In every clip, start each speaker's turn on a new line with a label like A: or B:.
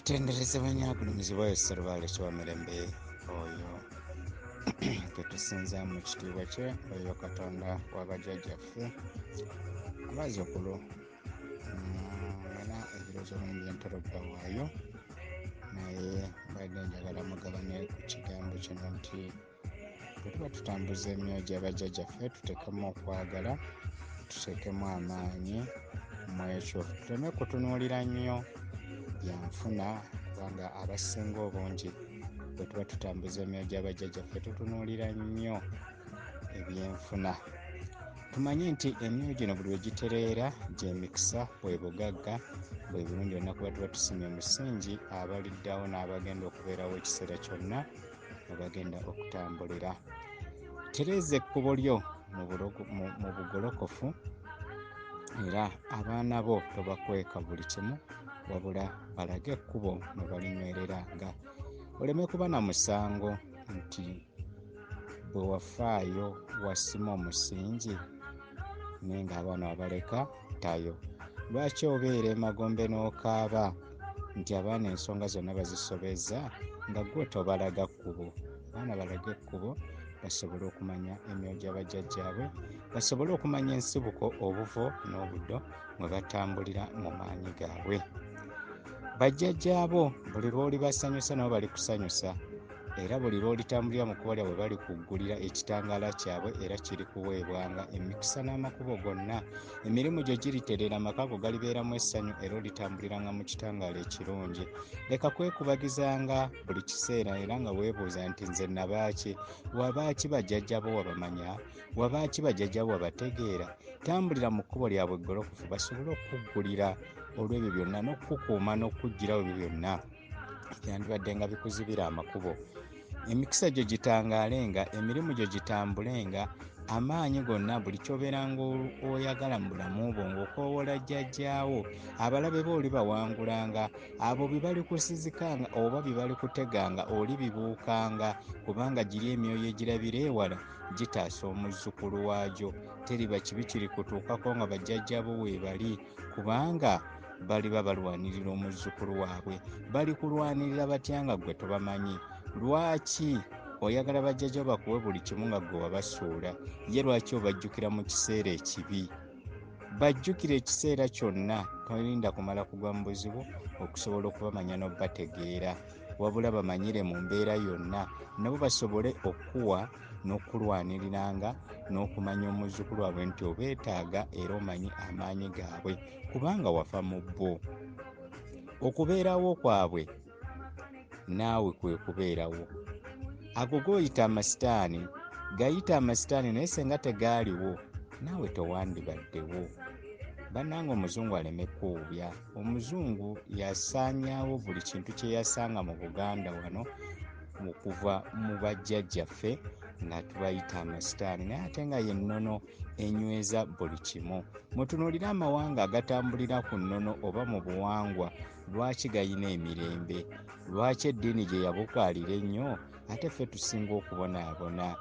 A: Atenderezebwe nnyo agulumizibwe oyo Sserubaale Kiwamirembe oyo gwe tusinza mu kitiibwa kye, oyo Katonda wa bajjajjaffe abazzukulu. Nina ebirowoozo bingi bye ntera obbawaayo, naye mbadde njagala mugabane ku kigambo kino nti bwe tuba tutambuza emyoyo gya bajjajjaffe, tuteekemu okwagala, tuteekemu amaanyi mu ekyo, tuleme kutunuulira nnyo byanfuna, kubanga abasinga obungi bwe tuba tutambuza emyoyo gya bajjajjaffe tutunuulira nnyo ebyenfuna. Tumanye nti emyoyo gino buli lwe gitereera gy'emikisa, bwe bugagga, bwe bulungi byonna, kuba tuba tusimye omusingi abaliddawo n'abagenda okubeerawo ekiseera kyonna mwe bagenda okutambulira. Tereeza ekkubo lyo mu bugolokofu, era abaana bo tobakweka buli kimu, wabula balage ekkubo mwe balinywereranga, oleme kuba na musango nti bwe wafaayo wasima omusingi naye ng'abaana wabaleka ttayo. Lwaki obeera emagombe n'okaaba nti abaana ensonga zonna bazisobezza nga ggwe tobalaga kkubo? Abaana balage ekkubo basobole okumanya emyoyo gya bajjajjaabwe, basobole okumanya ensibuko, obuvo n'obuddo mwe batambulira mu maanyi gaabwe. Bajjajjaabo buli lw'olibasanyusa nabo balikusanyusa, era buli lw'olitambulira mu kkubo lyabwe balikuggulira ekitangaala kyabwe, era kirikuweebwanga emikisa n'amakubo gonna. Emirimu gyo giritereera, amaka go galibeeramu essanyu, era olitambuliranga mu kitangaala ekirungi. Leka kwekubagizanga buli kiseera era nga weebuuza nti nze nabaaki? Wabaaki bajjajja bo wabamanya? Wabaaki bajjajja bo wabategeera? Tambulira mu kkubo lyabwe eggolokofu basobole okukuggulira olw'ebyo byonna n'okukukuuma n'okukuggyirawo ebyo byonna ebyandibadde nga bikuzibira amakubo. Emikisa gyo gitangaalenga, emirimu gyo gitambulenga, amaanyi gonna, buli ky'obeeranga oyagala mu bulamu bwo ng'okoowoola jjajjaawo, abalabe bo olibawangulanga, abo bye balikusizikanga oba bye balikuteganga olibibuukanga, kubanga giri emyoyo egirabira ewala gitaasa omuzzukulu waagyo. Teriba kibi kirikutuukako nga bajjajjaabo weebali, kubanga baliba balwanirira omuzzukulu waabwe. Balikulwanirira batya nga ggwe tobamanyi? Lwaki oyagala bajjajja bakuwe buli kimu nga ggwe wabasuula? Ye lwaki obajjukira mu kiseera ekibi? Bajjukire ekiseera kyonna, tolinda kumala kugwa mu buzibu okusobola okubamanya n'obategeera, wabula bamanyire mu mbeera yonna, nabo basobole okukuwa n'okukulwaniriranga n'okumanya omuzzukulu waabwe nti obeetaaga era omanyi amaanyi gaabwe, kubanga wafa mu bo. Okubeerawo kwabwe naawe kwe kubeerawo. Ago g'oyita amasitaani gayite amasitaani, naye senga tegaaliwo naawe tewandibaddewo. Bannange, omuzungu aleme kuwubya. Omuzungu yasaanyaawo buli kintu kye yasanga mu Buganda wano okuva mu bajjajjaffe nga tubayita amasitaani, naye ate nga ye nnono enyweza buli kimu. Mutunuulire amawanga agatambulira ku nnono oba mu buwangwa, lwaki gayina emirembe? Lwaki eddiini gye yabukaalira ennyo ate ffe tusinga okubonaabona?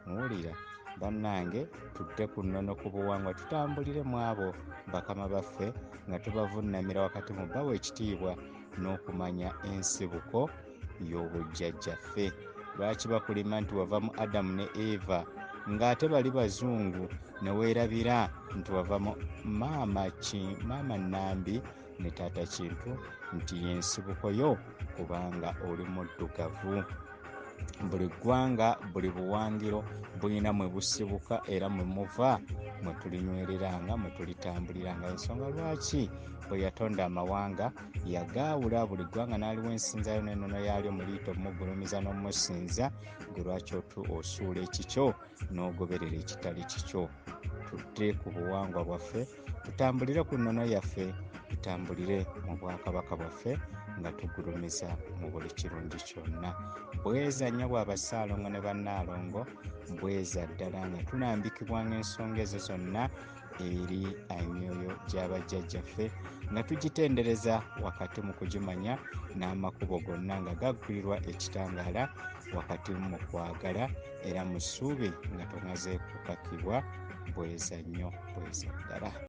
A: Muwulira bannange, tudde ku nnono, ku buwangwa, tutambulire mu abo bakama baffe nga tubavunnamira wakati mu bawa ekitiibwa n'okumanya ensibuko y'obujjajjaffe. Lwaki bakulima nti wava mu Adamu ne Eva ng'ate bali bazungu, ne weerabira nti wava mu maama Nambi ne taata Kintu, nti y'ensibuko yo, kubanga oli muddugavu? Buli ggwanga, buli buwangiro bulina mwe busibuka era mwe muva, mwe tulinywereranga, mwe tulitambuliranga. Ensonga lwaki bwe yatonda amawanga yagaawula, buli ggwanga n'aliwa ensinzayo n'ennono yaalyo, muliyita omugulumiza n'omusinza. Gwe lwaki osuula ekikyo n'ogoberera ekitali kikyo? Tudde ku buwangwa bwaffe, tutambulire ku nnono yaffe, tutambulire mu bwakabaka bwaffe nga tugulumiza mu buli kirungi kyonna. Bweza nnyo bw'abasaalongo ne bannaalongo, bweza ddala nga tulambikibwanga ensonga ezo zonna eri emyoyo gy'abajjajjaffe, nga tugitendereza wakati mu kugimanya n'amakubo gonna nga gaggulirwa ekitangaala wakati mu kwagala era mu ssuubi nga tomaze kukakibwa. Bweza nnyo, bweza ddala.